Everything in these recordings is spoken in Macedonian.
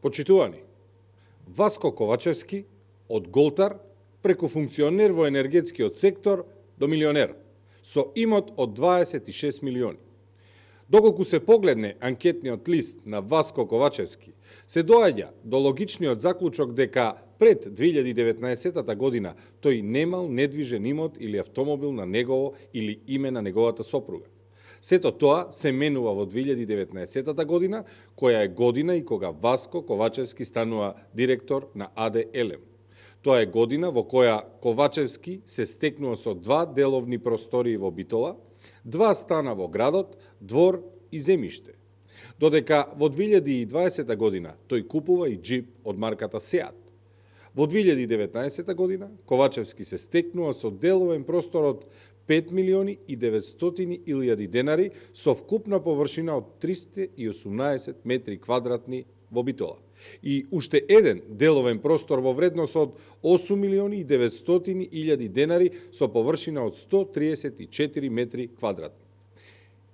Почитувани, Васко Ковачевски од голтар преку функционер во енергетскиот сектор до милионер, со имот од 26 милиони. Доколку се погледне анкетниот лист на Васко Ковачевски, се доаѓа до логичниот заклучок дека пред 2019 година тој немал недвижен имот или автомобил на негово или име на неговата сопруга. Сето тоа се менува во 2019 година, која е година и кога Васко Ковачевски станува директор на АД Елем. Тоа е година во која Ковачевски се стекнува со 2 деловни простории во Битола, 2 стана во градот, двор и земјиште. Додека во 2020 година тој купува и джип од марката Сеат. Во 2019 година Ковачевски се стекнува со деловен простор од 5 милиони и 900 илјади денари со вкупна површина од 318 метри квадратни во Битола. И уште еден деловен простор во вредност од 8 милиони и 900 илјади денари со површина од 134 метри квадратни.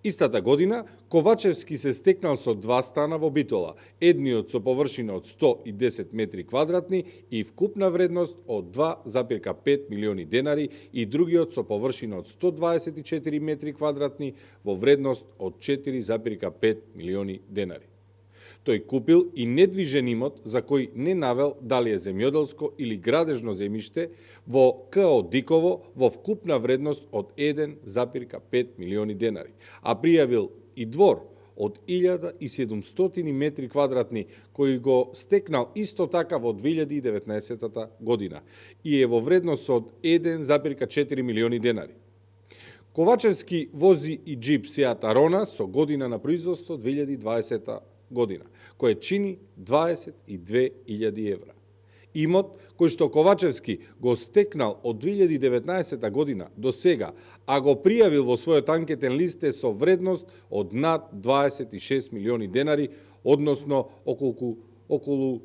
Истата година Ковачевски се стекнал со 2 стана во Битола, едниот со површина од 110 метри квадратни и вкупна вредност од 2,5 милиони денари и другиот со површина од 124 метри квадратни во вредност од 4,5 милиони денари. Тој купил и недвижен имот за кој не навел дали е земјоделско или градежно земјиште во КО Диково во вкупна вредност од 1,5 милиони денари, а пријавил и двор од 1700 метри квадратни кој го стекнал исто така во 2019 година и е во вредност од 1,4 милиони денари. Ковачевски вози и джип Сеат Арона со година на производство 2020 година, кој чини 22.000 евра. Имот кој што Ковачевски го стекнал од 2019 година до сега, а го пријавил во својот анкетен лист е со вредност од над 26 милиони денари, односно околу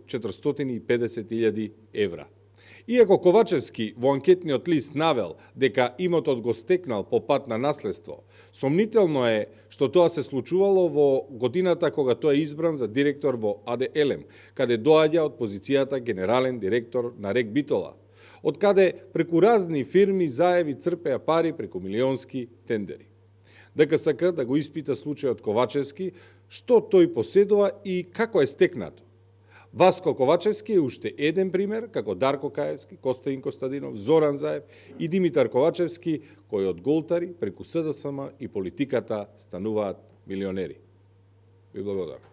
450.000 евра. Иако Ковачевски во анкетниот лист навел дека имотот го стекнал по пат на наследство, сомнително е што тоа се случувало во годината кога тој е избран за директор во АД Елем, каде доаѓа од позицијата генерален директор на РЕК Битола, од каде преку разни фирми заеви црпеа пари преку милионски тендери. ДКСК да го испита случајот Ковачевски, што тој поседува и како е стекнато. Васко Ковачевски е уште еден пример, како Дарко Каевски, Костадин Костадинов, Зоран Заев и Димитар Ковачевски, кои од голтари преку СДСМ и политиката стануваат милионери. Ви благодарам.